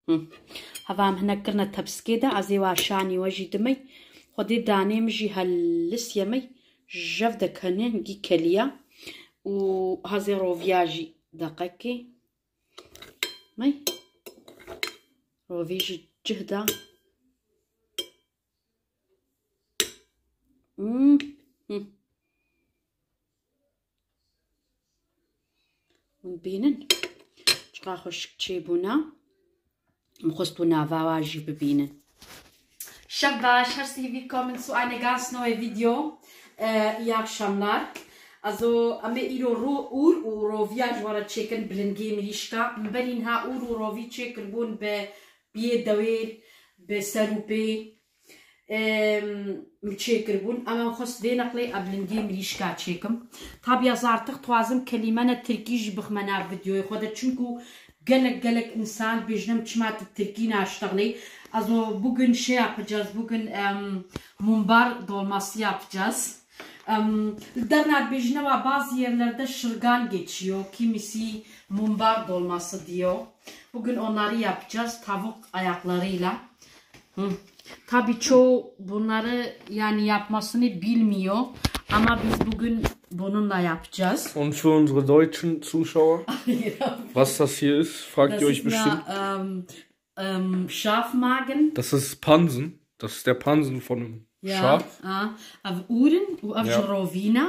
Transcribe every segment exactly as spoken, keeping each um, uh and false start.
Hı. Hava em hinek kirine tepsikê de, ez ê wa şanî we jî dimey. Xwedê danê min jî helis yemey. Jev de kene hingî keliya. Û hazê roviya jî deqekê. Mey. Rovî jî cih da. Hmm. Hı. Hûn bînin. Çiqa xweşik çêbûna. Em xwest û nava wa jî bibînin. Şev baş, her sî willkommen zu einer ganz neue Video. Ee, iyi akşamlar. Also, em ê îro ro-, ûr û roviya ji we re çêkin bilingê mirîşka. Min berî niha ûr û rovî çêkiribûn bi biyê dewêr, bi ser û pê. Em, min çêkiribûn. Em em xwest vê neqlê eblingê mirîşka çêkim. Tabiya zartix dixwazim kelîmene tirkî jî bixme nav videoyê xwe de. Çunku gelek gelek însan dibêjin em çima tu tirkî naştexnê. Also bugün şey yapacağız. Bugün, em, mumbar dolması yapacağız. Em, li derna dibêjine wa bazı yerlerde şırgan geçiyor. Kimisi mumbar dolması diyor. Bugün onları yapacağız tavuk ayaklarıyla. Hı. Tabii çoğu bunları yani yapmasını bilmiyor. Ama biz bugün bununla yapacağız. Und für unsere deutschen Zuschauer, was das hier ist, fragt ihr euch bestimmt. Das ist eine, ähm, ähm, Schafmagen. Das ist Pansen. Das ist der Pansen von einem Schaf. Ja, ah, ev ûrin û ev jî rovîna,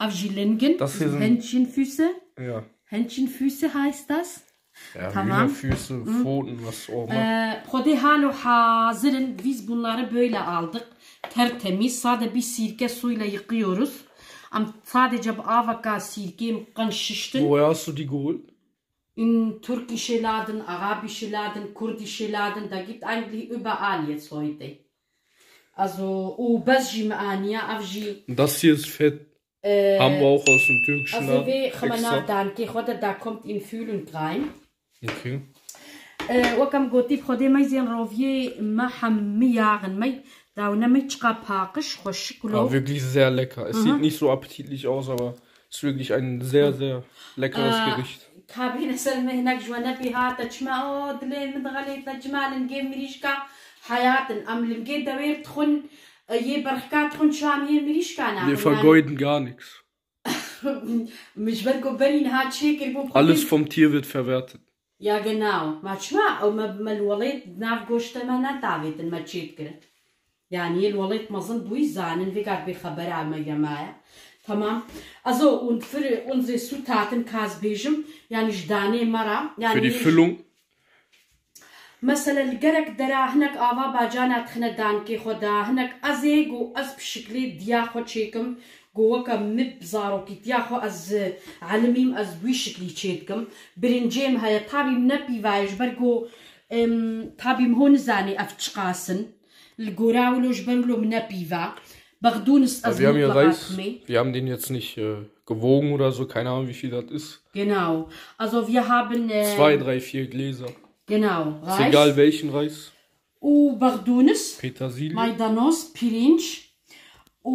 ev jî lingin, das hier sind Hähnchenfüße. Ja. Hähnchenfüße heißt das. Ja, tamam. Hühnerfüße, Pfoten, was auch immer. Ee, Xwedê halo hazirin, biz bunları böyle aldık. Tertemiz, sade bir sirke suyla yıkıyoruz. Am sadece bu avaka sirke qenşiştin. Woher hast du die geholt? In türkische Laden, arabische Laden, kurdische Laden, da gibt eigentlich überall jetzt heute. Also, û bez jî me aniya, ev jî. Das hier ist fett. Ee, haben wir auch aus dem türkischen Laden. Ez ê vê xeme nav dankê xwe de, da kommt in Füllung rein. Okay. Ee, wek em gotî, bi Xwedê meyzên roviyê me hemî yaxin me, dawine me çiqa paqij, xweşik lo. Ah, wirklich sehr lecker. Es sieht nicht so appetitlich aus, aber ist wirklich ein sehr, sehr leckeres Gericht. Kabîne ser me hinek ji we nepî hate, çima o dilê min dixelê te, çima lingê mirîşka heyatin. Em lingê dewêr dixwin, e, yê berxika dixwin, çima em yê mirîşka naxwin? Wir vergeuden gar nichts. Min ji ber ku berî niha çêkiribû. Alles vom Tier wird verwertet. Ya genau. Ma çima ew me, me li welêt nav goşte me netavêtin, me çê dikirin. Yani yê li welêt mezin bûyî zanin, vê gat bê xebera me gemaye. Tamam. Also, und für unsere Zutaten ka ez bêjim, yani ji danê me re, yani. Für die Füllung. Mesela li gerek dera hinek ava bacana dixine dankê xwe de, hinek ez ê ku ez bi şiklê diya xwe çêkim, ku weke min bi zarokîtiya xwe ez elimîm, ez wî şiklî çêdikim. Birincê min heye, tabî min nepîvaye ji ber ku, em, tabî min ho nizanî ev çiqas in. Li gora wilo ji ber wilo min nepîva. Bexdûnis ez mutleqa diximê. Wir haben den jetzt nicht, äh, gewogen oder so, keine Ahnung, wie viel das ist. Genau. Also wir haben, äh, zwei, drei, vier Gläser. Genau. Ist egal welchen Reis. Û bexdûnis, Petersilie. Maydanoz, pirinç û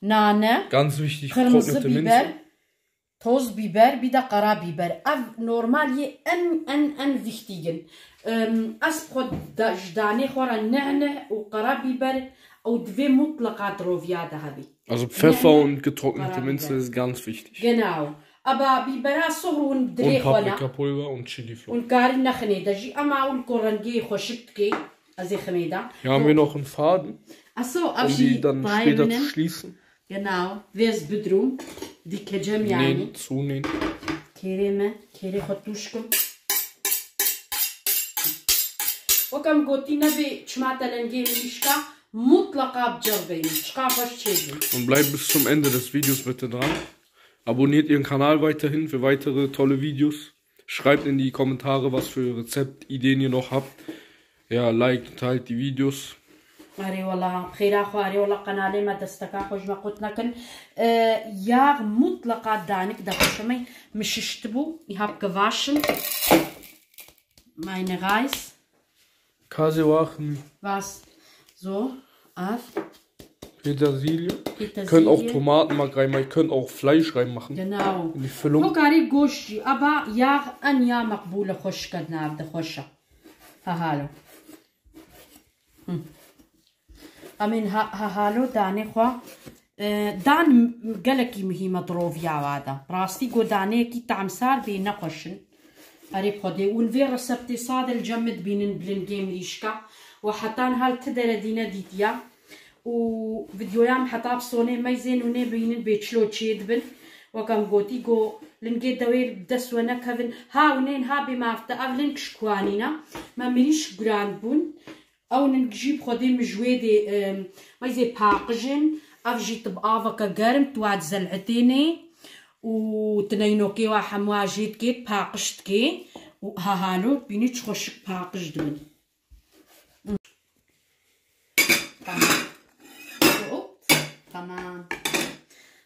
nane. Ganz wichtig, getrocknete Minze. Kırmızı biber. Toz biber, bir de kara biber. Ev normal yê en, en, en wichtigen. Em, ez xwe da-, ji danê xwe re nehne û kara biber ew divê mutleqa di roviya de hebî. Also Pfeffer und getrocknete Minze ist ganz wichtig. Genau. Aba bibera sohr hûn dilê xwe ne. Und Paprikapulver und Chiliflor. Hûn karin nexinê de jî, ema hûn ku rengê xweşik dikê, ez ê xinê de. Hier haben wir noch einen Faden, um die dann später zu schließen. Genau, vêz bidrûm, dikecem yani. Nähen, zunähen. Kêrê me, kêrê xwe tûş kim. Wek em gotî, nebê çima te lengê mirîşka, mutleqa bi cem bênin, çiqa xweş çêdibin. Und bleibt bis zum Ende des Videos bitte dran. Abonniert ihren Kanal weiterhin für weitere tolle Videos. Schreibt in die Kommentare, was für Rezeptideen ihr noch habt. Ja, liked und teilt die Videos. Erê wela, xêra xwe, erê wela qenalê me desteka xwe ji me qut nekin. E, yağ mutleqa danik de xweşe me. Min şiştibû, ich hab gewaschen. Meine Reis. Kase wachen. Was? So, ev. Petersilie. Petersilie. Könnt auch Tomatenmark reinmachen, ihr könnt auch Fleisch reinmachen. Genau. In die Füllung. Xwe karî goşt jî, aba yağ en ya meqbûl e, xweşik e, nav de xweş e. Ha halo. Hı. Em ê ha, ha halo danê xwe. E, dan gelekî muhîm e di roviya wa de. Rastî ku daneyekî tamsar bê nexweş in. Erê Xwedê, hûn vê reseptê sade li cem min dibînin bi lingê mirîşka. We heta niha li ti deredî nedîtiya. Û vîdyoya min heta bi sonê meyzên hûnê bînin bê çilo çê dibin. Wek em gotî, go lingê dewê bi dest we nekevin. Ha hûnên ha bê mafte ev ling ji kuanî ne. Me mirîşk guran bûn. Ew ning jî bi xwedê min ji wê dê, em, meyzê paqij in. Ev jî tu bi aveke germ tu wa dizel'itênê û tu neynokê wa hemû wa jê dikê, paqij dikê û ha halo bînî çi xweşik paqij dibin. Tamam. Hop, tamam.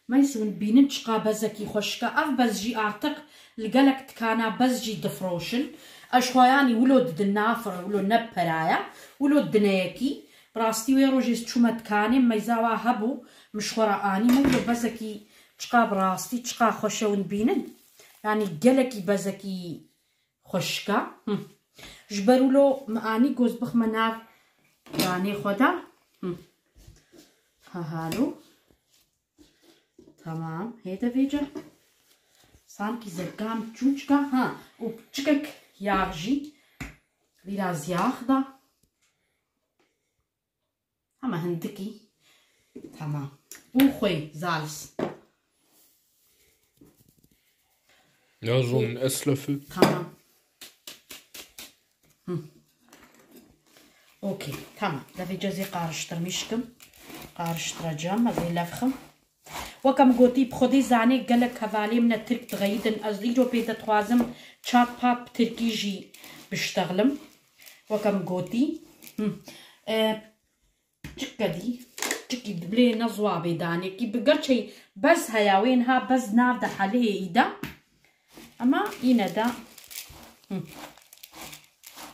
Meyz hûn bînin çiqa bezekî xweşik e. Ev bez jî artık li gelek dikana bez jî difroşin. Eş xwe yanî wilo didin nafir, wilo ne peraya, wilo dineyekî. Bi rastî wê rojê ez çûme dikanê, meyza wa hebû, min ji xwe re anî, min wilo bezekî çiqa bi rastî, çiqa xweş e hûn bînin. Yanî gelekî bezekî xweşik e. Hı. Ji ber wilo min anî goz bixme nav ranê xwe de. Hı. Ha halo. Tamam. Hê de vêca. Sankî zirgan çûçka. Ha. Û çikek yağ jî. Biraz yağ da. Ama hindikî. Tamam. Û xwê zalz. Yazın eslefi. Tamam. Hı. Okey, tamam. Devê cezê qarıştırmışkım. Qarıştıracağım. Ez ê levxim. Wek em gotî, bi xwedê zanê gelek hevalê min e Tirk dixeyidin. Ez îro pê de dixwazim çat pat bi Tirkî jî biştexlim. Wek em gotî. Hı. E, Çik kedî, çikî dibilê ne ziwabê danekî. Bi gerçey bez heya wê niha bez nav de helihê î de. Ama yine de. Hı.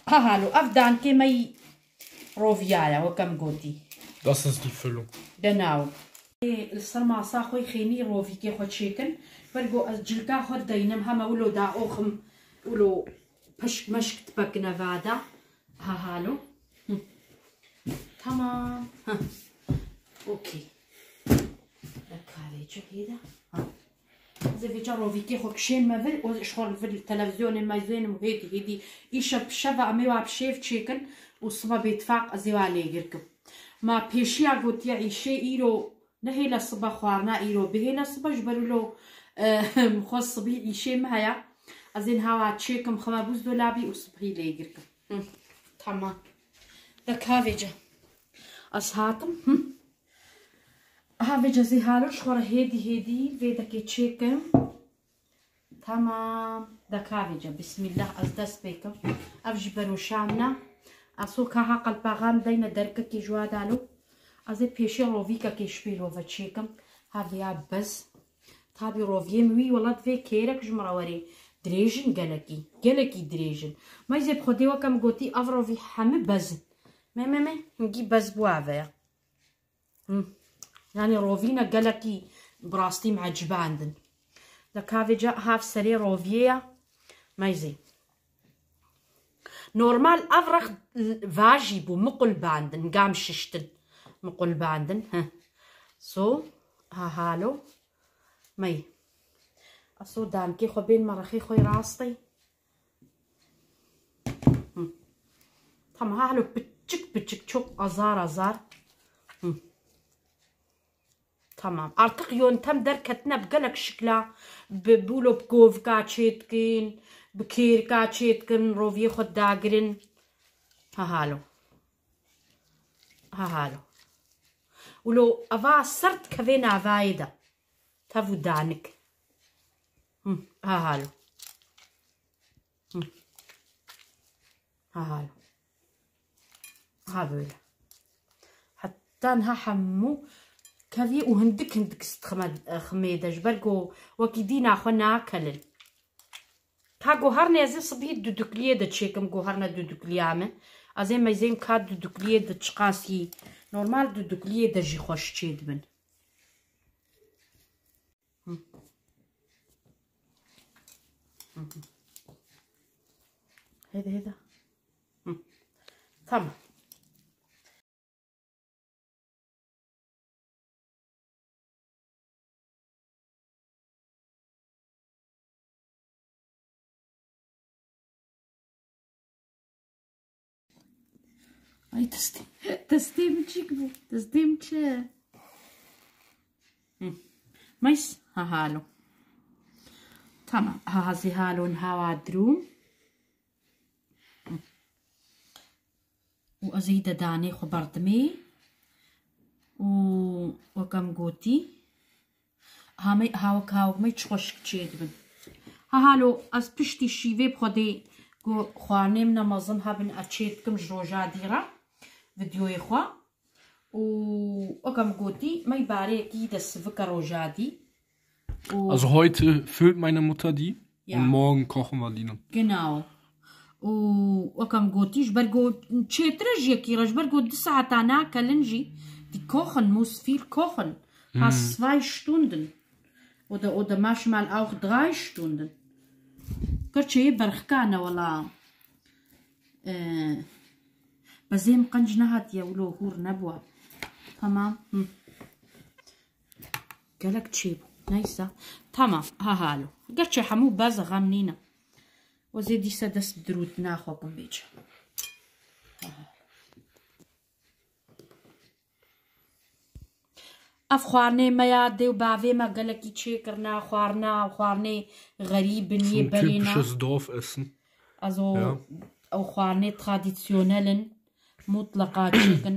Ha halo, ev dankê me yî roviyaya, wek em gotî. Das ist die Füllung. Genau. Ê, li ser masa xwe xênî rovîkê xwe çêkin. Ber go ez cilka xwe deynim, heme wilo da oxim, wilo pişk meşk dipekine vada. Ha halo. Hı. Tamam. Ha. Okey. Bek kahvê çi hêda? Ha. Ez ê vêca rovîkê xwe kişên me vir û ji xwe vir televizyonê meyzênim û hêdî hêdî. Îşev bi şeva em ê wa bi şêv çêkin û sibe bêtifaq ez ê wa lêgir kim. Ma pêşiya gotiye îşê îro nehêle sibe xwarina îro bihêle sibe ji ber wilo, eh, xwe sibî îşê min heye. Ez ê niha wa çêkim xime bûzdolabî û sibhî lêgir kim. Hı, tamam. De ka vêce. Ez hatim. Hı. Aha vêce zî halo ji xwe re hêdî hêdî vê dekê çêkim. Tamam. De ka vêce. Bismillah ez dest pê kim. Ev jî beroşa min e. Aso ka ha qelpaxa min deyne derkekê ji wa dalo. Ez ê pêşê rovîkekê ji pêlo ve çêkim. Ha vêya bez. Tabî roviyê min wî welat vê kêrek ji min re werê. Dirêj in gelekî. Gelekî dirêj in. Meyzê bi xwedê weke min gotî ev rovî hemî bez in. Me, me, me. Hingî bez bû aveya. Hı. Yani rovîne gelekî bi rastî min ecibandin. De ka vêca hav serê roviyê ya. Meyzê. Normal ev rex vajî bû, miqul bandin, gam şiştin. Miqul bandin. Heh. So, ha halo. Mey. Aso dankê xwe bên me rexê xwe rastê. Hı. Tamam, ha halo piçik piçik, çok azar azar. Hı. Tamam. Artık yöntem derketine bi gelek şikla, bi, bi wilo bi govika çêdikin, bi kêrika çêdikin, roviyê xwe dagirin. Ha halo. Ha halo. Wilo ava sert kevê navayê de. Tev û danik. Hı, ha halo. Hı. Ha halo. Ha böyle. Heta niha hemû kevî û hindik hindik stixime, ximê de ji ber ku wekî dîna xwe nakelin. Ka guherne ez ê sibî dudukliyê de çêkim, guherne dudukliya min. Ez ê meyzên ka dudukliyê de çiqasî normal dudukliyê de jî xweş çêdibin. Hı. Hı hı. Hadi, hadi. Hı. Tamam. Ay, destê, destê min çik bû? Destê min çi? Hı. Meys, ha halo. Tamam, ha hazî halo niha wa dirûm. Û ez ê de danê xwe berdimê. Û wek em gotî, ha me, ha wek, ha wek me çi xweşik çêdibin. Ha halo, ez piştî şîvê bi Xwedê ku xwarinê min e mezin hebin, ez çêdikim ji roja dî re videoyê xwe. Û wek em gotî, me bareyekî de sivike roja dî. Û Also heute föhnt meine Mutter die Ja. und morgen kochen wir die dann. Genau. Û wek em gotî, ji ber ku çêtir e ji yekî re, ji ber ku du saeta nakelin jî, die kochen, muss viel kochen. Hast zwei Stunden. Oder, oder manchmal auch drei Stunden. Gerçi berxikane wela. Ee, bezê min qenc nehatiye, wilo hûr nebûa. Tamam. Hı. Gelek çêbû. Neyse. Tamam. Ha halo. Gerçi hemû bez e, xem nîne. O zê dîse dest bi dirûtina xwe kim bêçe. Ev xwarinê me ya dê û bavê me gelekî çêkirina, xwarina, xwarinê xerîbin yê Ein berê ne. Typisches Dorfessen. Also, Ja. ew xwarinê tradisyonel in, mutleqa çêkin.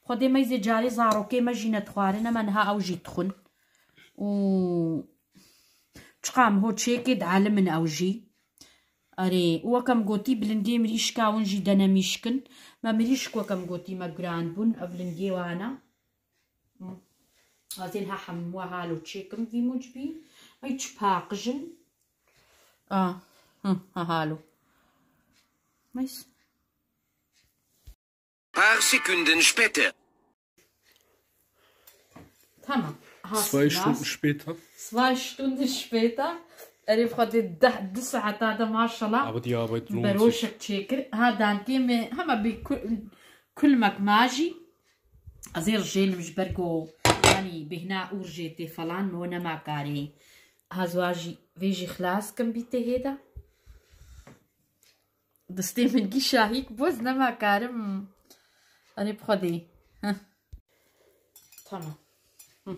Xwedê me zê carê zarokê me jî nedixwarin, ema niha ew jî dixwin. Û çiqa em ho çêkê dielimin ew jî. Erê, û wek em gotî, bi lingê mirîşka win jî denemîşkin. Me mirîşk wek em gotî me guran bûn, ev lingê wan e. Hı. Ez ê niha hemû halo çêkim vî mucbî. Ay çi paqij in. Ah, hı, ha halo. Neyse. Paar Sekunden später. Tamam. Hast Zwei du Stunden das? später. Zwei Stunden später. Erê, bi Xwedê deh, du saeta de maşallah. Aber die Arbeit lohnt sich. Beroşek çêkir. Ha, dankê me hema bi ku-, kulmek majî. Ez ê rijênim ji ber ku, yanî bêhna û rijê tê falan, me nema karê. Ha, ziwa jî, vê jî xilas kim bî tê hêda. Destê min gî şahîk bû, ez nema karim. Erê bi Xwedê. Heh. Tamam. Hı.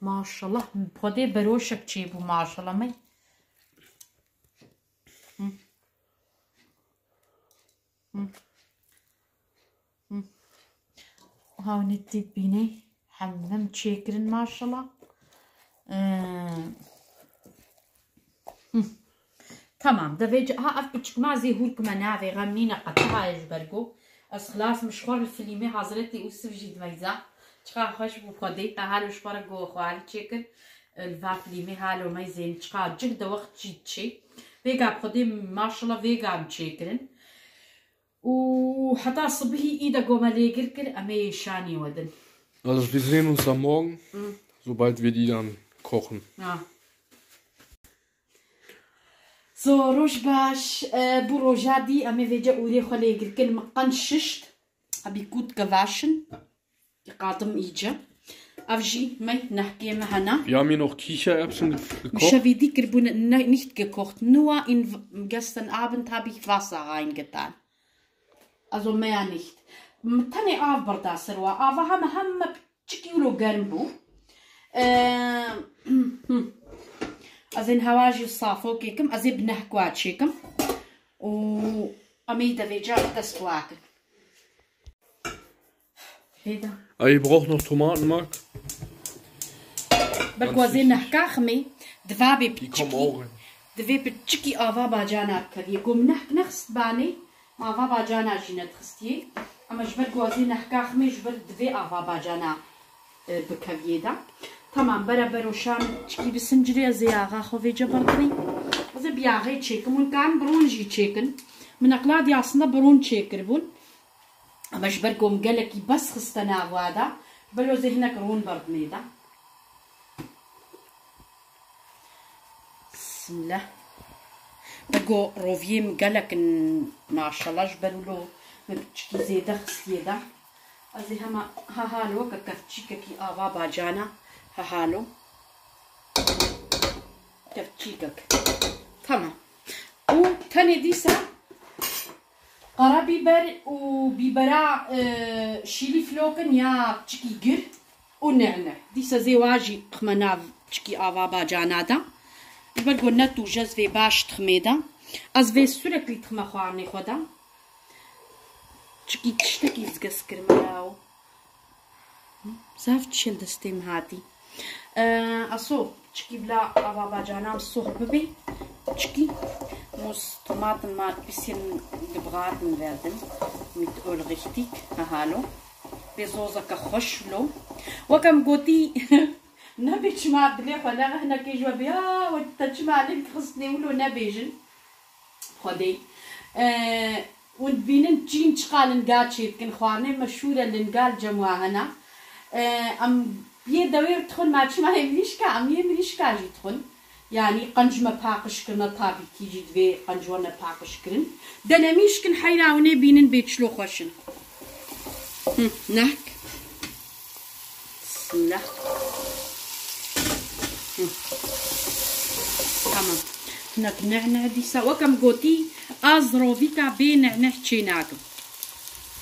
Maşallah, bi Xwedê beroşek çêbû, maşallah me. Hı. Hı. Hı. Hawnê tê bînê. Hemû çêkirin maşallah. Ee, hı. Tamam, devê ca-, ha, ev piçik ma zê hûr kime navê, xem nîne qetiha ye ji ber ku ez xilas min ji xwe li filîmê Hazretî Ûsif jî dimeyza. Çiqa xweş bû Xwedê, ha halo ji xwe re ku xwarî çêkir, li va filîmê halo meyzên çiqa cih de wext jî diçê. Vêga bi Xwedê maşallah vêga em çêkirin. Û heta sibihî î de ku me lêgir kir, em ê şanî we din. Also wir sehen uns am Morgen, Mhm. sobald wir die dann kochen. Ha. So, roj baş, e, bû roja dî, em ê vêce ûrê xwe lêgir kin, min qenc şişt, ebî kût kevaşin, qadim îce. Ev jî me nehkê me hene. Wir haben hier noch Kichererbsen ge-, Min gekocht. şevî dî kiribûn, ne, nicht gekocht, nur in w-, gestern Abend habe ich Wasser reingetan. Also mehr nicht. M-, tenê av birda ser wa. Ava heme, heme piçikî wilo germ bû. Ee, ez ên hewa jî safokê kim. Ez ê bi nehkwa çêkim. Û em ê devê ca dest wa kin. Hêda. Ah, ihr braucht noch Tomatenmark. Ber ku ez ê nehka ximê, divê bê piçikî, divê piçikî ava bacana bikevî. Ku min nehk nexist banê, ma ava bacana jî nedixistiyê. Ama ji ber ku ez ê nehka ximê, ji ber divê ava bacana, e, bikeviyê de. Tamam, bere beroşan çikî bisincirê, ez ê axa xwe vêce berdimî. Ez ê biyaxê çêkim, hûn karin bi rûn jî çêkin. Min eqla diyasinde bi rûn çêkiribûn. Ama ji ber ku min gelekî bes xiste nav wa de, belo zê hinek rûn berdimê de. Bismillah. Ber ku roviyê min gelek in, maşallah, ji ber wilo Min piçikî zêde xistiye de. Ez ê hema hehalo weke kevçîkekî ava bacana hehalo. Kevçîkek. Tamam. Û tenê dîsa qara bîber û bîbera, e, şîlî flokin ya piçikî gir û nehne. Dîsa zê wa jî xime nav piçikî ava bacana de. Ji ber ku ne tûj ez vê baş diximê de. Ez vê sureklî dixime xwarinê xwe de. Çikî tiştekî zgez kirime ya o. Zaf çil destê min hatî. Ee, aso, çikî bila ava bacanan soh bibê. Çikî mûz tomaten mal bisschen gebraten werden mit Öl richtig. Hehalo. Bê zozeke xweş lo. Weke min gotî, nebê çima dilê xwe nexe hinekê ji we bê, ya, we te çima link xistnê wilo nebêjin. Xwedê. E, hûn dibînin çîn çiqa linga çêdikin. Xwarinê meşhûr e linga li cem wa hene. E, em yê dewê dixwin, ma çima yê mirîşka, em yê mirîşka jî dixwin. Yanî qenc me paqij kirine, tabî kî jî divê qenc we ne paqij kirin. De nemîşkin heyra hûn ê bînin bê çilo xweş in. Hı, nehk. Bismillah. Hı. Tamam. Hinek nehneh dîsa. Wek em gotî, az rovîka bê nehneh çê nakim.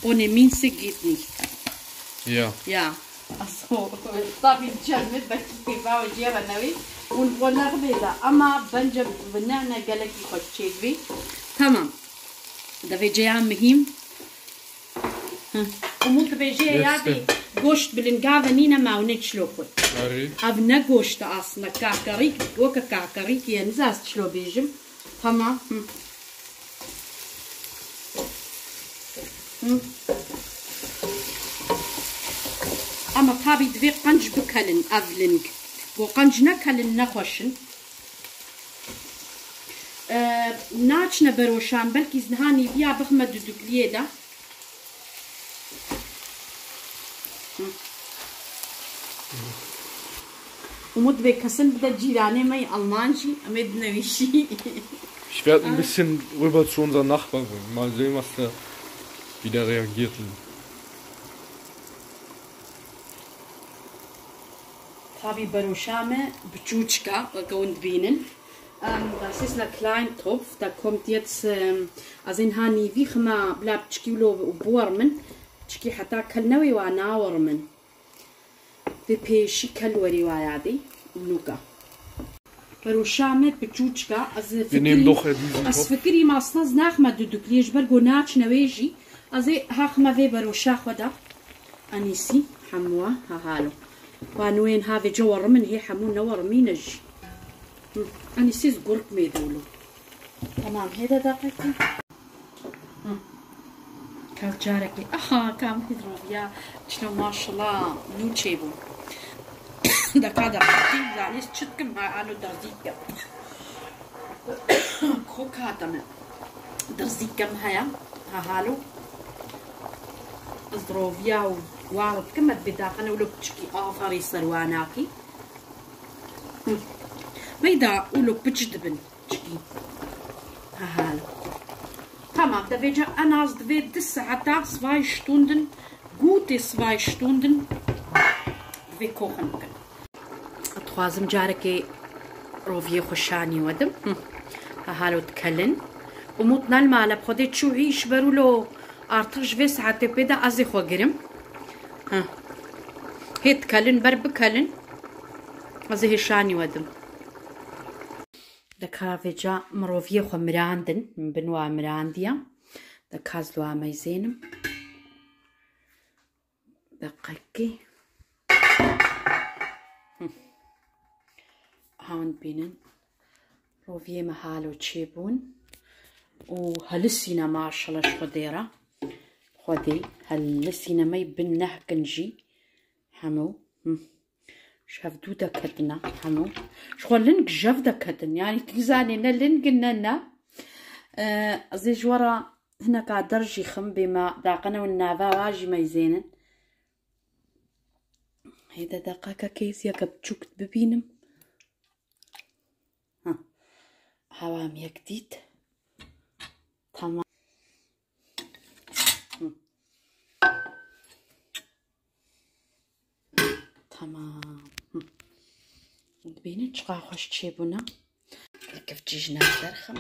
Ohne Minze geht nicht. Ja. Ja. Also, tabii, çermê bekî pêva û jê re newê. Hûn xwe nexibêza. Ama bence bi nehneh gelekî xweş çêdibê. Tamam. Devê ceya mihîm. Hı. Umut dibêje, yadê goşt bi linga ve nîne, ma hûn ê çilo xwe. Erê. Ev ne goşt e aslında, kakarîk, weke kakarîk ye, nizas çilo bêjim. Tamam. Hı. Hı. Ama tabi divê qenc bikelin ev ling. Bo qenc nekelin nexweş in. Ee, naçine beroşan, belkî niha nîviya bixme dudukliyê de. Hı. Umut dibê kesin bide cîranê me yê Alman jî, em ê dinewîşî. Ich werde ein bisschen rüber zu unseren Nachbarn gehen. Mal sehen, was der wieder reagiert. Tabi beroşa me biçûçik e, weke hûn dibînin. Ähm, das ist ein kleiner Topf, da kommt jetzt, ähm, ez ê niha nîvî xime bila piçikî wilo biwermin. Piçikî heta kel newê wa nawermin. Vê pêşî kel werî wa yadê. Nûka. Beroşa me piçûçik e, ez fikirî, ez fikirî masna ez naxime dudukliyê ji ber ku naçine wê jî. Ez ê haxime vê beroşa xwe de. Enîsî hemû hehalo. Wa nûên havê ce werimin hê hemû newerimîne jî. Hı, enîsî ez gurk mê dewlo. Tamam, hê de deqekî. Hı. Ka carekê. Aha, kam hidroviya. Çilo maşallah nû çêbû. Deka deqekî, zanî ez çi dikim, ha, alo derzî dikim. Koka deme. Derzî kem heye. Ha, halo. Ez roviya û war dikim, ez bê daqene wilo piçikî avarê ser wa nakî. Hı. Veyda wilo piç dibin. Çikî. Ha, halo. Tamam, de vêca en az divê du saeta zwei Stunden, gute zwei Stunden divê kochen bikin. Dixwazim carekê roviyê xwe şanî wedim. Hı. Ha, halo dikelin. Umut ne li mal e, bi Xwedê çû îş ber wilo artık ji vê saetê pê de ez ê xwe girim. Hı. Hê dikelin, ber bikelin. Ez ê hê şanî wedim. Deka vêca miroviyê xwe mirandin, min bin wa mirandiya. Deka ez li wa meyzênim. Deqekî. Hı. Hewin bînin. Roviyê me halo çêbûn. Û helisîne maşallah ji Xwedê re. Xwedê helisîne me bin nehkin jî. Hemû. Hı. Ji hev dû de ketine hemû. Ji xwe ling jev de ketin. Yanî tu zanê ne ling in ne ne. Ee, ez ê ji we re hineka der jî xim bê me daqene win nava wa jî meyzênin. Hêde deqeke kêziyeke biçûk bibînim. Ha. Hewa em yek dît. Tamam. Tamam. Hı. Dibînin çiqa xweş çêbûne. Kifçî ji nav derxim.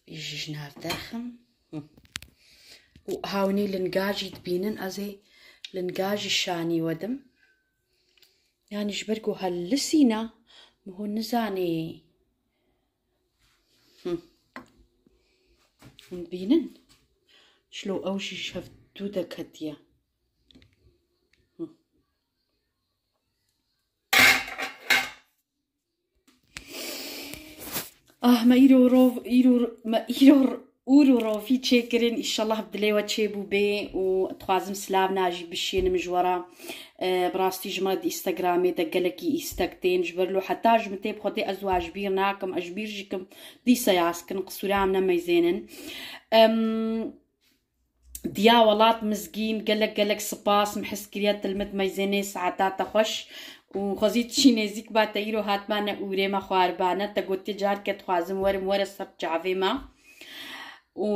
Vî jî ji nav derxim. Hı. Û hawnî linga jî dibînin, ez ê linga jî şanî wedim. Yani ji ber ku helisîna, min hûn nizanî. Hı. Hûn dibînin? Çilo ew jî ji hev dû deketiye. Hı. Ah, me îro rov, îro, me îro ûr û rovî çêkirin. Înşallah bi dilê we çêbû bê û dixwazim silavna jî bişînim ji we re. E, bi rastî ji me di Instagramê de gelekî îstek tên. Ji ber lo heta ji min tê bi Xwedê ez wa ji bîr nakim, ez ji bîr jî kim dîsa yaz kin, qisûra min nemeyzênin. Em, Diya Welat Mizgîn, gelek gelek spas, min hez kiriye tilmit meyzênê, saeta te xweş. Û xwezî tu jî nêzîk ba, te îro hatmane ûrê me xwaribane, te gotiye carke dixwazim werim were ser çavê me. Û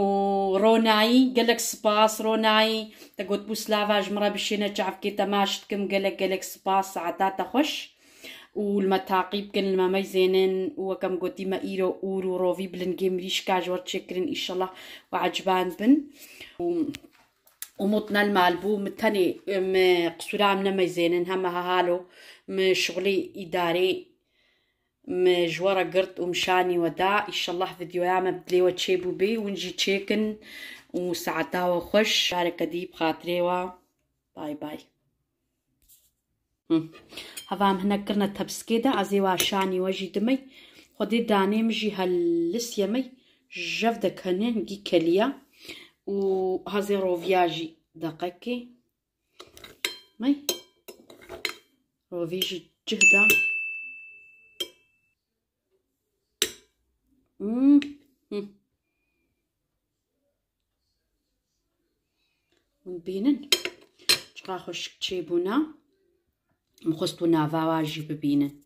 Ronayî, gelek spas Ronayî, te gotbû silava ji min re bişêne çavkê, te maç dikim, gelek gelek spas, saeta te xweş. Û li me taqîb kin, li me meyzênin û weke min gotî me îro ûr û rovî bi lingê mirîşka ji we re çêkirin, înşallah we eciband bin. Û Umut ne li mal bû, min tenê, min qisûra min nemeyzênin, heme hehalo min şixulê îdarê min ji we re girt û min şanî we da. Înşallah vîdeoya me bi dilê we çêbû bê, hûn jî çêkin û saeta we xweş. Careke dî bi xatirê we. Bay bay. Hı. Heva em hinek kirine tepsikê de, ez ê wa şanî we jî dimey. Xwedê danê min jî helis yemey. Jev de kenê hingî keliya. Û hazê roviya jî deqekê. Mey. Rovî jî cih da. Hmm. Hı. Hûn bînin. Çiqa xweşik çêbûna. Min xwest û nava wa jî bibînin.